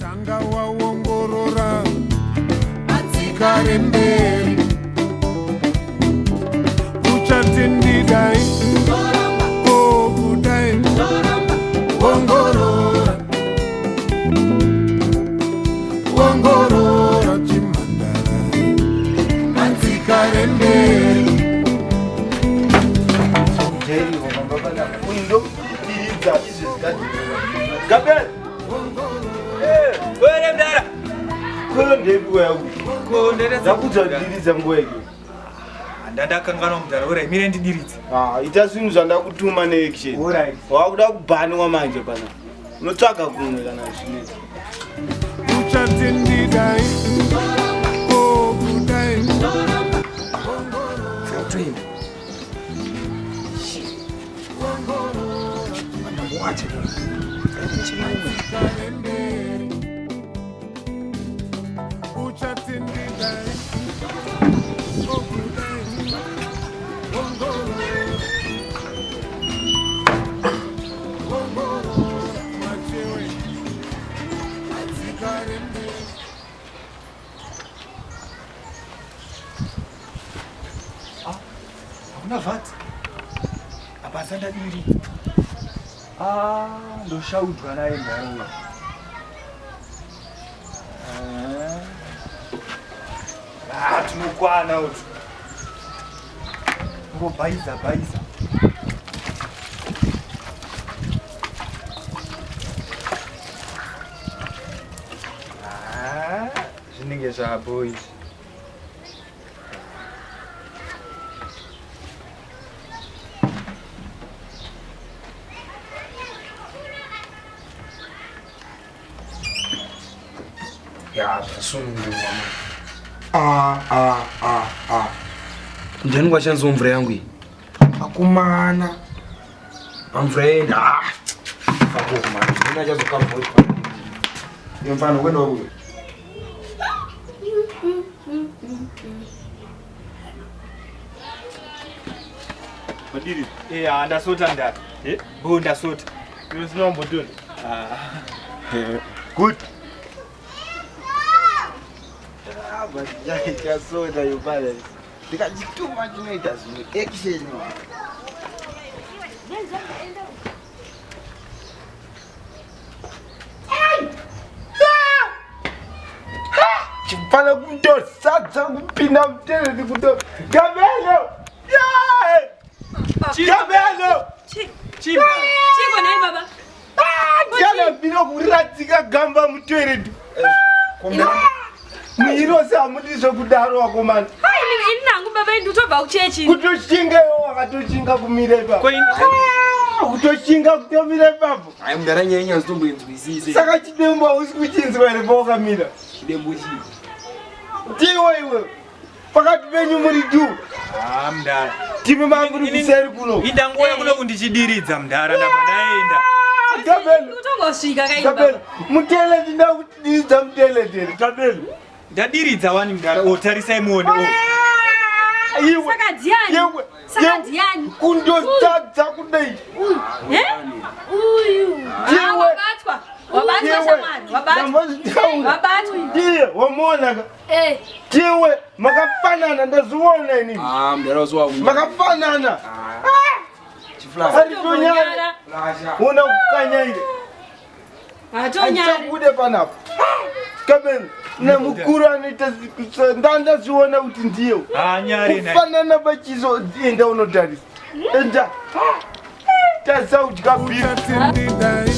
Tanga waongorora tsika remberi uchati ndidai o kudai ongorora ongorora chimhandara matsika remberi. Gabriel! Were mdara. Koyo ndeipi yangu? Ko ndere Ndakudza kudiridza nguva iyo. Ndandakanganwa mdara. Ora mire ndidiridze. Ah, ita zvinhu zvandakutuma neaction. Alright. Wakuda kubhaniwa manje pana. Unotsvaga kumwe kana zvinetsa. Uchati ndidai o kudai. Toenda. Wacha. Remberi uchati ndidai o kudai ongorora ongorora machewe tsika remberi. Hakuna vat. Apa asandadiridza. Ah, ndoshaudwa naye mdara uyu. Ah, tinokwana utu. Ngobhaiza bhaiza. Ah, zvinenge zvabo izvi. Ya, zvasunungurwa manje. Ah, ah, ah, ah. Ndiani kwashandiswa mvura yangu iyi? Akomana. Pamvura yenda. Ah. Fakoko manje. Ndina achazokamba kuti pa. Iyo mfana kwenda wakuyo. Madiri. Eh, ah, ndasota ndara. Eh, bo ndasota. Iwe sina kumbotoni. Ah. Good. Ah, but chasota yo pala. Ndikachituma chinoita zvinhu action. Chifana kutosadza kupinda mutereri kuto Gabelo! Yeah! Gabelo! Chimba. Chiko nhai baba. Ndianabvira kuradzika gamba mutoilet. Muhirose hamudi zvekudaro wakomana. Hai ini ini nangu baba ini ndotobva kuchechi. Kutoshinga iwe wakatoshinga kumira ipapo. Ko ini- Ah, Kutoshinga kutomira ipapo. Hayi mudhara nyaya yenyu hazitomboinzwisisi. Saka chidembo hausi kuchinzwa here pawakamira? Chidembo chii? Ndiwe iwe. Pakati penyu muri tu. Ah, mdara. Timi mamuri kuseri kuno. Indanguya kuno kundichidiridza mdara ndabva ndaenda. Gabelo. Kutongosvika kai Gabelo. baba. Mutoilet ndakudiridza mutoilet here. Gabelo. Ndadiridza wani mdara. Oh, tarisai muone. Oh. Iwe. Saka ndiani? Iwe. Saka Iwe. ndiani? Kundotadza kudai. Uyu. Eh? Uyu. Ah, Ndiwe. wabatwa. Wabatwa Ndiwe. shamwari. Wabatwa. Ndambozvitaura. Wabatwa. Ndiye wamuona ka. Eh. Ndiwe makafanana ndazviona inini. Ah, mudhara usiwa Makafanana. Chiflash. Aritonyara. Tonyara. Flasha. Una kukanyaire. Atonyara. Achabude panapa. Kabeni nemukuru anoita ndandazviona kuti ndiye. Ah, nyari naye. Kufanana pachiso enda unotarisa. Enda. Tarisa kudya beef. Uchati ndidai.